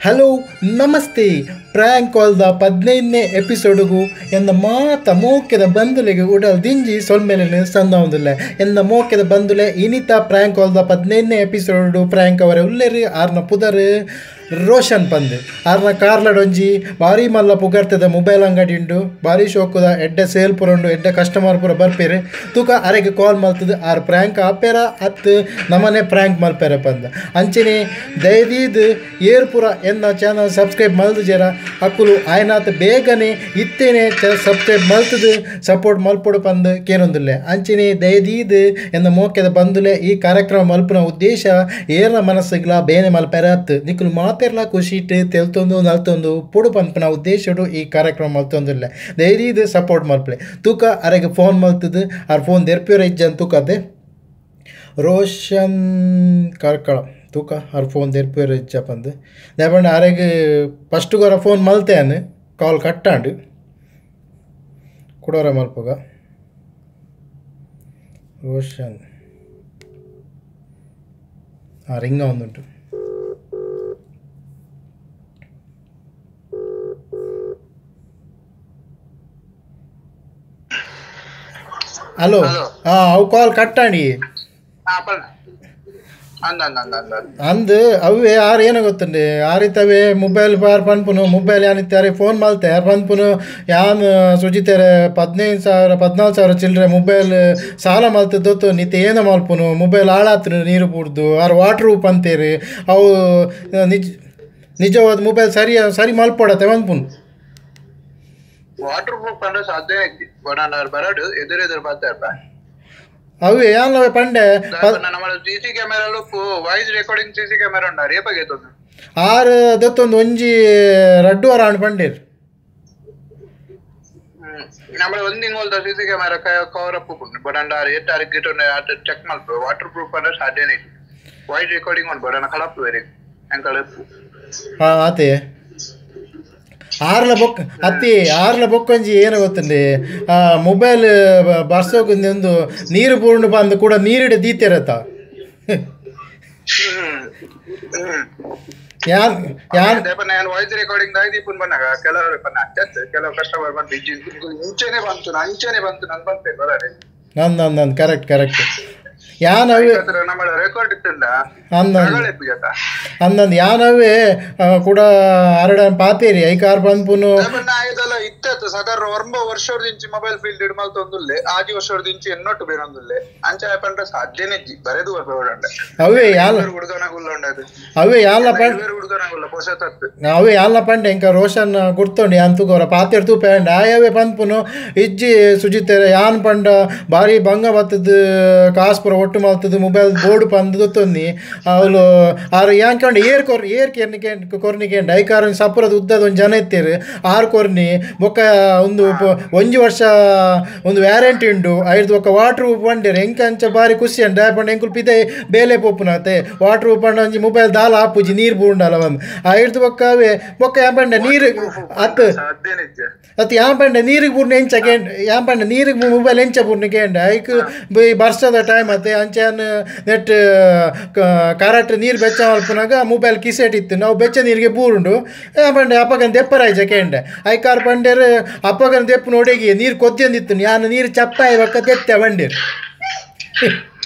Hello namaste prank ಕಾಲ್ದ 15ನೇ ಎಪಿಸೋಡ್ಗೂ ಎನ್ನ ಮಾತ ಮೋಕೆದ ಬಂಧುಲೆಗೆ ಉಡಲ್ ದಿಂಜಿ ಸೊಲ್ಮೆಲೆ ಸಂದಾವುದಿಲ್ಲ. ಎನ್ನ ಮೋಕೆದ ಬಂಧುಲೆ ಇನಿತ ಪ್ರಾಂಕ್ ಕಾಲ್ದ 15ನೇ ಎಪಿಸೋಡು ಪ್ರಾಂಕ್ ಅವರ ಉಲ್ಲೇರಿ ಆರ್ನ ಪುದರ್ ರೋಷನ್ ಪಂದ್ ಆರ್ನ ಕಾರ್ಲಡೊಂಜಿ ಭಾರಿ ಮಲ್ಲ ಪುಗರ್ತದ ಮೊಬೈಲ್ ಅಂಗಡಿ ಉಂಡು, ಭಾರಿ ಶೋಕುದ ಎಡ್ಡೆ ಸೇಲ್ ಪೂರ ಉಂಡು, ಎಡ್ಡೆ ಕಸ್ಟಮರ್ ಪೂರ ಬರ್ಪೇರು. ತೂಕ ಅರೆಗೆ ಕಾಲ್ ಮಲ್ತದ ಆರ್ ಪ್ರಾಂಕ್ ಆಪೇರ ಅತ್ತು ನಮನೆ ಪ್ರಾಂಕ್ ಮಲ್ಪೇರ ಪಂದ್. ಅಂಚನೆ ದಯದೀದ್ ಏರ್ ಪೂರ ಎನ್ನ ಚಾನಲ್ ಸಬ್ಸ್ಕ್ರೈಬ್ ಮಲ್ದು ಜರ ಅಕ್ಕುಲು ಆಯ್ನಾತ್ ಬೇಗನೆ ಇತ್ತೇನೆ ಸಬ್ಸ್ಕ್ರೈಬ್ ಮಲ್ತದು ಸಪೋರ್ಟ್ ಮಲ್ಪೊಡು ಪಂದ್ ಕೇನೊಂದುಲ್ಲೆ. ಅಂಚನೆ ದಯದೀದ್ ಎನ್ನ ಮೋಕೆದ ಬಂದುಲೆ ಈ ಕಾರ್ಯಕ್ರಮ ಮಲ್ಪುನ ಉದ್ದೇಶ ಏರ್ನ ಮನಸ್ಸುಗ್ಲ ಬೇನೆ ಮಲ್ಪೇರ ಅತ್ತು ನಿಕ್ಕುಲು ಮಾತೆರ್ಲ ಖುಷಿಟ್ ತೆಲ್ತೊಂದು ನಲ್ತೊಂದು ಪೊಡು ಪನ್ಪುನ ಉದ್ದೇಶಡು ಈ ಕಾರ್ಯಕ್ರಮ ಮಲ್ತೊಂದುಲ್ಲೆ. ದಯದೀದ್ ಸಪೋರ್ಟ್ ಮಲ್ಪಲೆ. ತೂಕ ಅರೆಗೆ ಫೋನ್ ಮಲ್ತದು ಆರ್ ಫೋನ್ ದೆರ್ಪಿಯೋರ ಇಜ್ಜನ್ ತೂಕದೆ ರೋಷನ್ ಕಾರ್ಕಳ ತೂಕ ಆರ್ ಫೋನ್ ದೆರ್ಪಿಯೋರ ಇಜ್ಜ ಪಂದು ದಾಯೆಪಂಡ ಅರೆಗೆ ಫಸ್ಟ್ ಗೊರ ಫೋನ್ ಮಲ್ತೇನು ಕಾಲ್ ಕಟ್ಟಾಂಡು ಕುಡೋರ ಮಲ್ಪುಗ ರೋಷನ್ ಆ ರಿಂಗ ಒಂದುಂಟು. ಹಲೋ ಹಾಂ ಅವು ಕಾಲ್ ಕಟ್ಟಾಣಿ ಅಂದ್ ಅವೇ ಆರು ಏನೋ ಗೊತ್ತುಂಡು ಆರಿತವೇ ಮೊಬೈಲ್ ಆರು ಪನ್ಪುನು ಮೊಬೈಲ್ ಯಾನಿತ್ತಾರೆ ಫೋನ್ ಮಲ್ತೆ ಆರು ಪನ್ಪುನು ಯಾನ್ ಸುಜಿತಾರೆ 15,000 14,000 ಚಿಲ್ಲರೆ ಮೊಬೈಲ್ ಸಾಲ ಮಲ್ತದ್ದು ನಿತ್ಯ ಏನೋ ಮಲ್ಪುನು ಮೊಬೈಲ್ ಹಾಳಾತ್ರು ನೀರು ಪೂರ್ದು ಆರು ವಾಟ್ರ್ ಪ್ರೂಫ್ ಅಂತೀರಿ ಅವು ನಿಜ ನಿಜವಾದ ಮೊಬೈಲ್ ಸರಿ ಸರಿ ಮಲ್ಪೊಡತ್ತೆ ಪನ್ಪುನು. ವಾಟರ್ ಪ್ರೂಫ್ ಅಂದ್ರೆ ಸಾಧ್ಯ ಐತಿ ಬರಡು ಎದುರು ಎದುರು ಬರ್ತಾರಪ್ಪ ಅವೇ ಯಾನ್ ಪಂಡೆ ನಮ್ಮ CC camera voice recording CC camera ಉಂಡು ರೇಪಾಗೆ ಆರು ದತ್ತೊಂದು ಒಂಜಿ ರಡ್ಡು ವಾರ ಆಂಡ್ ಪಂಡೇರ್ ನಮ್ಮ ಒಂದು ತಿಂಗಳ CC camera cover up but and ಆರು ಏಟ್ ಆರು ಗಿಟ್ ಚೆಕ್ ಮಲ್ಪ ವಾಟರ್ ಪ್ರೂಫ್ ಅಂದ್ರೆ ಸಾಧ್ಯನೇ ಐತಿ ವಾಯ್ಸ್ ರೆಕಾರ್ಡಿಂಗ್ ಉಂಟು ಬಟ್ ಕಳಪ್ಪು ಬೇರೆ ಕಳಪ್ಪು. ಹಾಂ ಆತೆ ಆರ್ಲ ಬೊಕ್ ಅತ್ತಿ ಆರ್ಲ ಬೊಕ್ಕೊಂಜಿ ಏನು ಗೊತ್ತುಂಡೆ ಆ ಮೊಬೈಲ್ ಬರ್ಸೋಕೊಂದು ನೀರು ಪೂರ್ಣ ಬಂದು ಕೂಡ ನೀರಿಡೆ ದೀತಿರತ್ತ ಯಾನ್ ಯಾನ್ ವಾಯ್ಸ್ ರೆಕಾರ್ಡಿಂಗ್ ದೀಪನ್ ಬಂದಾಗ ಕೆಲವರು ಕೆಲವು ಕಸ್ಟಮರ್ ಬಂದು ಇಂಚೆನೆ ಬಂತು ಅಂಚೆನೆ ಬಂತು ನನ್ ಬಂತೆ ಬರಾರೆ ನನ್ ನನ್ ನನ್ ಕರೆಕ್ಟ್ ಕರೆಕ್ಟ್ ಯಾನ್ ಅವೇ ನಮ್ಮ ರೆಕಾರ್ಡ್ ಇತ್ತಲ್ಲ ಅಂದಂದು ಯಾನವೇ ಕೂಡ ಅರಡ ಪಾತೇರಿ ಐಕಾರ್ ಪನ್ಪುನು ಇತ್ತತ್ತು ಸಾಧಾರಣ ಒಂಬ ವರ್ಷದಿಂಚಿ ಮೊಬೈಲ್ ಫೀಲ್ಡ್ ಇಡ್ ಮಲ್ತೊಂದುಲ್ಲೆ ಆಜಿ ವರ್ಷದಿಂಚಿ ಎನ್ನೊಟ್ಟು ಬೇರೊಂದುಲ್ಲೆ ಅಂಚ ಪಂಡ ಸಾಧ್ಯನೇ ಬರೆದು ಅವೇ ಯಾಲ ಅವೇ ಯಾಲ ಅವೇ ಯಾಲ ಪಂಡೆ ಇಂಕ ರೋಷನ್ ಗುರ್ತೊಂಡು ಯಾನ್ ತೂಕೋರ ಪಾತೇರ್ ತೂಪೆ ಅಂಡ ಆಯವೇ ಪನ್ಪುನು ಇಜ್ಜಿ ಸುಜಿತೇರೆ ಯಾನ್ ಪಂಡ ಭಾರಿ ಭಂಗ ಬತ್ತದ ಕಾಸು ಪೂರ ಒಟ್ಟು ಮಲ್ತದ ಮೊಬೈಲ್ ಬೋರ್ಡ್ ಪಂದು ತೊಂದಿ ಅವಳು ಆರು ಯಾಂಕಂಡು ಏರ್ ಕೊರ್ ಏರ್ ಕೆರ್ನಿ ಕೊರ್ನಿ ಕೇಂಡ ಐಕಾರ ಸಪುರದ ಉದ್ದದ ಒಂದು ಜನ ಇತ್ತೀರು ಆರು ಕೊರ್ನಿ ಬೊಕ್ಕ ಒಂದು ಒಂಜಿ ವರ್ಷ ಒಂದು ವ್ಯಾರಂಟಿ ಉಂಡು ಐದು ಬೊಕ್ಕ ವಾಟ್ರ್ ಪಂಡೇರು ಎಂಕ ಅಂಚ ಬಾರಿ ಖುಷಿ ಅಂಡ ಪಂಡ ಎಂಕುಲು ಪಿದೆ ಬೇಲೆ ಪೋಪುನತೆ ವಾಟ್ರ್ ಪಂಡ ಒಂಜಿ ಮೊಬೈಲ್ ದಾಲ ಆಪುಜಿ ನೀರು ಬೂಂಡಲ್ಲ ಒಂದು ಐದು ಬೊಕ್ಕ ಅವೇ ಬೊಕ್ಕ ಯಾನ್ ಪಂಡ ನೀರು ಅತ್ತು ಅತ್ತು ಯಾನ್ ಪಂಡ ನೀರಿಗೆ ಬೂರ್ನ ಎಂಚ ಕೇಂಡ ಯಾನ್ ಪಂಡ ನೀರಿಗೆ ಮೊಬೈಲ್ ಎಂಚ ಬೂರ್ನ ಕೇಂಡ ಐಕ್ ಬರ್ಸದ ಟೈಮ್ ಅತ್ತೆ ಅಂಚೆ ನೆಟ್ ಕರೆಕ್ಟ್ ನೀರು ಬೆಚ್ಚ ಮಲ್ಪುನಾಗ ಮೊಬೈಲ್ ಕಿಸೆಟ್ ಇತ್ತು ನಾವು ಬೆಚ್ಚ ನೀರಿಗೆ ಬೂರುಂಡು ಪಂಡೆ ಅಪ್ಪಗನ ದೆಪ್ಪರಾಯ್ಜ ಕೇಂಡೆ ಐಕಾರ್ ಪಂಡೇರು ಅಪ್ಪಗನ ದೆಪ್ಪು ನೋಡಿಗೆ ನೀರು ಕೊದ್ದಿತ್ತು ಯಾನು ನೀರು ಚಪ್ಪಾಯಿ ಬಕ್ಕ ತೆತ್ತೆ ಬಂಡೇರು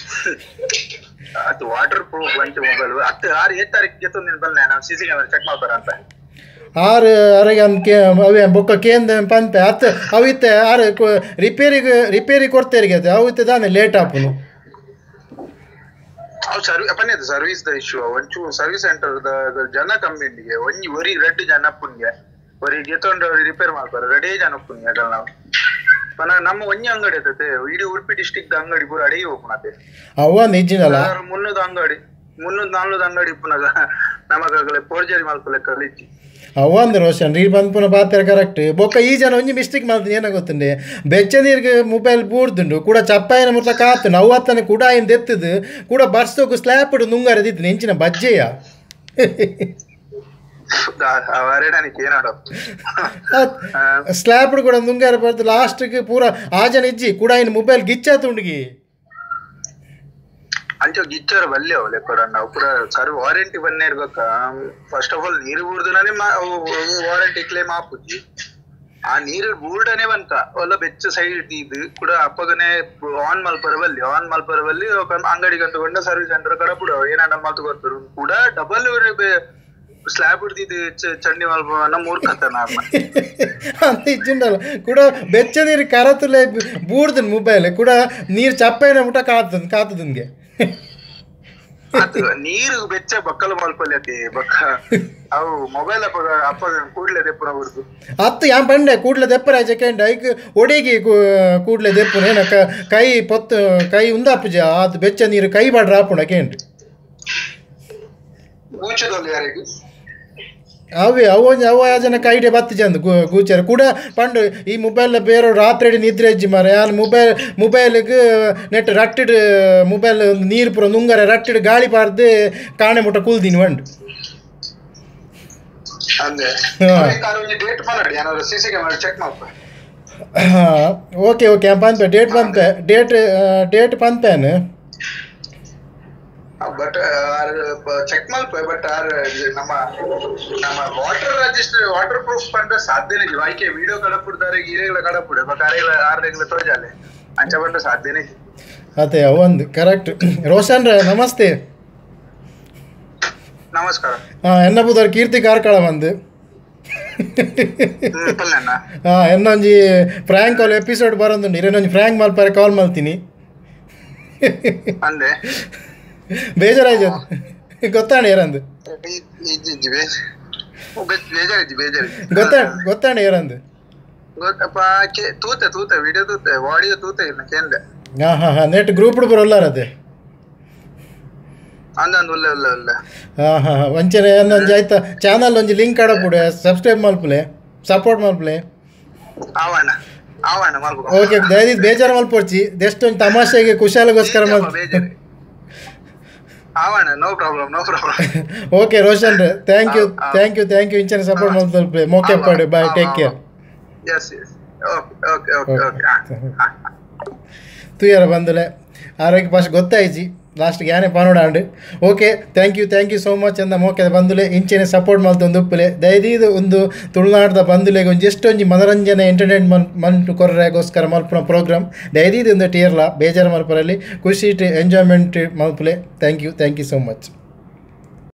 ಅದು ವಾಟರ್ ಪ್ರೂಫ್ ಅಂಚೆ ಮೊಬೈಲ್ ಅತ್ತು ಆರು ಏತ್ ತಾರೀಕು ಬಲ್ಲೆ ನಾವು CC camera check ಮಾಡ್ತಾರ ಅಂತ ಆರು ಅರೆಗೆ ಕೆ ಅವೇ ಬೊಕ್ಕ ಕೇಂದ್ರ ಪಂಪೆ ಅತ್ತು ಅವಿತ್ತೆ ಆರು ರಿಪೇರಿಗೆ ರಿಪೇರಿ ಕೊಡ್ತೇರಿಗೆ ಅದು ಅವಿತ್ತೆ ದಾನೆ ಲೇಟ್ ಆಪುನು ಅವು ಸರ್ವಿ service the issue ಒಂಚೂರು ಸರ್ವಿಸ್ ಸೆಂಟರ್ ಜನ ಕಮ್ಮಿ ಉಂಡಿಗೆ ಒಂಜಿ ಒರಿ ರೆಡ್ ಜನ ಪುಣ್ಯ ಒರಿ ಗೆತೊಂಡು ರಿಪೇರ್ ಮಾಡ್ತಾರೆ ರೆಡೇ ಜನ ಪುಣ್ಯ ಅದಲ್ಲ ನಾವು ಪನ ನಮ್ಮ ಒಂಜಿ ಅಂಗಡಿ ಇರ್ತದೆ ಇಡೀ ಉಡುಪಿ ಡಿಸ್ಟಿಕ್ the ಅಂಗಡಿ ಪೂರ ಅಡಿಗೆ ಹೋಗ್ನತೆ ಅವ ನಿಜಿನಲ್ಲ 300 ಅಂಗಡಿ 300 400 ಅಂಗಡಿ ಪುನಗ ನಮಗಾಗಲೇ ಫೋರ್ಜರಿ ಮಲ್ಪಲೆ ಕಲಿಚಿ ಅವ ಅಂದ್ರೆ ರೋಷನ್ ರೀ ಬಂದ್ ಪುನಃ ಪಾತ್ರ ಕರೆಕ್ಟ್ ಬೊಕ್ಕ ಈ ಜನ ಒಂಜಿ ಮಿಸ್ಟೇಕ್ ಮಾಡ್ತೀನಿ ಏನ ಗೊತ್ತುಂಡೆ ಬೆಚ್ಚ ನೀರಿಗೆ ಮೊಬೈಲ್ ಬೂರ್ದುಂಡು ಕೂಡ ಚಪ್ಪಾಯಿನ ಮುರ್ತ ಕಾತು ನಾವು ಅತ್ತನೆ ಕೂಡ ಆಯಿಂದ ಎತ್ತದು ಕೂಡ ಬರ್ಸೋಕು ಸ್ಲ್ಯಾಪ್ ನುಂಗಾರದಿತ್ತು ನೆಂಚಿನ ಬಜ್ಜೆಯ ಸ್ಲ್ಯಾಪ್ ಕೂಡ ನುಂಗಾರ ಬರ್ದು ಲಾಸ್ಟ್ಗೆ ಪೂರ ಆ ಜನ ಇಜ್ಜಿ ಕೂಡ ಇನ್ನು ಮೊಬೈಲ್ ಗಿಚ್ಚಾತುಂಡಿಗೆ ಅಂಚ ಗಿಚ್ಚರ ಬಲ್ಲೆ ಅವು ಲೆಕ್ಕಡಣ್ಣ ಪೂರ ಸರ್ ವಾರಂಟಿ ಬನ್ನೇ ಇರ್ಬೇಕ. ಫಸ್ಟ್ ಆಫ್ ಆಲ್ ನೀರು ಬೂರ್ದನೇ ವಾರಂಟಿ ಕ್ಲೇಮ್ ಆಪುಜಿ. ಆ ನೀರು ಬೂರ್ಡನೆ ಬಂತ ಒಲ್ಲ ಬೆಚ್ಚ ಸೈಡ್ ಇದು ಕೂಡ ಅಪ್ಪಗನೆ ಆನ್ ಮಲ್ಪರ ಬಲ್ಲಿ ಆನ್ ಮಲ್ಪರ ಬಲ್ಲಿ ಅಂಗಡಿಗೆ ತಗೊಂಡ ಸರ್ವಿಸ್ ಸೆಂಟರ್ ಕಡ ಪುಡ ಏನಾನ ಮಲ್ತು ಕೊಡ್ತಾರೆ ಕೂಡ ಡಬಲ್ ಸ್ಲ್ಯಾಬ್ ಹಿಡ್ದಿದ್ದು ಚಂಡಿ ಮಲ್ಪ ಮೂರ್ಖತನ ಅಂತ ಇಜ್ಜಿಂಡಲ್ಲ ಕೂಡ ಬೆಚ್ಚ ನೀರು ಕರತುಲೆ ಬೂರ್ದನ್ ಮೊಬೈಲ್ ಕೂಡ ನೀರು ಚಪ್ಪೈನ ಮುಟ ಕಾತದ ಕಾತದಂಗೆ ನೀರು ಬೆಚ್ಚ ಬಕ್ಕಲು ಮಲ್ಪಲ್ಲಿ ಅತಿ ಬಕ್ಕ ಅವು ಮೊಬೈಲ್ ಅಪ್ಪ ಅಪ್ಪ ಕೂಡ್ಲೆ ದೆಪ್ಪುನ ಬುರ್ದು ಅತ್ತು ಯಾನ್ ಪಂಡೆ ಕೂಡ್ಲೆ ದೆಪ್ಪರ ಸೆಕೆಂಡ್ ಐಕ್ ಒಡಿಗಿ ಕೂಡ್ಲೆ ದೆಪ್ಪುನ ಏನ ಕೈ ಪೊತ್ತು ಕೈ ಉಂದಾಪುಜ ಅದು ಬೆಚ್ಚ ನೀರು ಕೈ ಬಾಡ್ರ ಆಪುಣ ಕೇಂಡ್ ಗೂಚದಲ್ಲಿ ಯಾರಿಗೆ ಅವೇ ಅವು ಅವ ಜನ ಕೈಡೆ ಬತ್ತು ಜಂದು ಗೂಚರ ಕೂಡ ಪಂಡು ಈ ಮೊಬೈಲ್ ಬೇರೆ ರಾತ್ರಿ ನಿದ್ರೆ ಅಜ್ಜಿ ಮಾರ ಯಾನ್ ಮೊಬೈಲ್ ಮೊಬೈಲ್ಗೆ ನೆಟ್ ರಟ್ಟಿಡ್ ಮೊಬೈಲ್ ನೀರು ಪೂರ ನುಂಗರ ರಟ್ಟಿಡ್ ಗಾಳಿ ಪಾರ್ದು ಕಾಣೆ ಮುಟ್ಟ ಕೂಲ್ದಿನಿ ವಂಡು ಓಕೆ ಓಕೆ ಪನ್ಪೆ ಡೇಟ್ ಪನ್ಪೆ ಡೇಟ್ ಡೇಟ್ ಪನ್ಪೇನು ಬಟ್ ಆರ್ ಚೆಕ್ ಮಲ್ಪ ಬಟ್ ಆರ್ ನಮ್ಮ ನಮ್ಮ ವಾಟರ್ ರಿಜಿಸ್ಟರ್ ವಾಟರ್ ಪ್ರೂಫ್ ಪಂಡ ಸಾಧ್ಯನೇ ಇಲ್ಲ. ಆಯ್ಕೆ ವಿಡಿಯೋ ಕಡಪುಡ್ದಾರೆ ಗೀರೆಗಳ ಕಡಪುಡೆ ಬಟ್ ಆರೆಗಳ ಆರೆಗಳ ತೋಜಾಲೆ ಅಂಚ ಪಂಡ ಸಾಧ್ಯನೇ. ಅದೇ ಒಂದು ಕರೆಕ್ಟ್. ರೋಷನ್ ರೇ ನಮಸ್ತೆ. ನಮಸ್ಕಾರ. ಹಾ ಎನ್ನ ಬುದರ್ ಕೀರ್ತಿ ಕಾರ್ಕಳ ಬಂದು ಹಾ ಎನ್ನೊಂಜಿ ಪ್ರಾಂಕ್ ಕಾಲ್ ಎಪಿಸೋಡ್ ಬರೋದುಂಡು ಇರೇನೊಂಜಿ ಪ್ರಾಂಕ್ ಮಲ್ಪಾರೆ ಕಾಲ್ ಮಲ್ತೀನಿ ಅಂದೆ ಬೇಜಾರಾಯ್ತು ಗೊತ್ತಾಣೆ ಏರಂದು ಗೊತ್ತಾ ಗೊತ್ತಾಣೆ ಏರಂದು ತೂತೆ ತೂತೆ ವಿಡಿಯೋ ತೂತೆ ಆಡಿಯೋ ತೂತೆ ಇಲ್ಲ ಕೇಂದ್ರ. ಹಾ ಹಾ ಹಾ ನೆಟ್ ಗ್ರೂಪ್ ಬರೋಲ್ಲಾರ ಅದೇ ಅಂದಂದು ಉಲ್ಲ ಉಲ್ಲ ಉಲ್ಲ. ಹಾ ಹಾ ಹಾ ಒಂಚನೆ ಒಂದೊಂದು ಆಯ್ತಾ ಚಾನಲ್ ಒಂಜಿ ಲಿಂಕ್ ಆಡಪುಡೆ ಸಬ್ಸ್ಕ್ರೈಬ್ ಮಲ್ಪುಲೆ ಸಪೋರ್ಟ್ ಮಲ್ಪುಲೆ. ಆವಣ್ಣ ಆವಣ್ಣ ಮಲ್ಪ. ಓಕೆ ದಯದಿದ್ದು ಬೇಜಾರು ಮಲ್ಪೊಡ್ಚಿ ಜಸ್ಟ್ ಒಂದು ತಮಾಷೆಗೆ ಕುಶಾಲಗೋಸ್ಕರ ಮಲ್ಪ. ಆವಣ್ಣ no problem no problem. Okay Roshan ರೇ thank you thank you thank you ಇಂಚನೆ ಸಪೋರ್ಟ್ ಮಲ್ಪುಲೆ ಮೋಕೆ ಪಾಡೆ bye take care. Yes yes okay okay okay okay. ತುಯರ ಬಂದಲೆ ಆರೋಗ್ಯ ಫಸ್ಟ್ ಗೊತ್ತಾಯ್ಜಿ ಲಾಸ್ಟ್ಗೆ ಯಾನೇ ಪಾನೋಡ okay thank you so much ಅಂದ ಮೋಕೆ ಬಂದುಲೆ ಇಂಚೆನೆ ಸಪೋರ್ಟ್ ಮಲ್ತೊಂದು ಉಪ್ಪುಲೆ ದಯದೀದು ಒಂದು ತುಳುನಾಡ್ದ ಬಂದುಲೆಗೆ ಒಂಜಿ ಎಷ್ಟೊಂಜಿ ಮನೋರಂಜನೆ ಎಂಟರ್ಟೈನ್ಮೆಂಟ್ ಮಲ್ಪು ಕೊರ್ರೆಗೋಸ್ಕರ ಮಲ್ಪುನ ಪ್ರೋಗ್ರಾಮ್ ದಯದೀದು ಒಂದು ಟೀರ್ಲ ಬೇಜಾರು ಮಲ್ಪರಲ್ಲಿ ಖುಷಿ ಎಂಜಾಯ್ಮೆಂಟ್ ಮಲ್ಪುಲೆ. Thank you so much.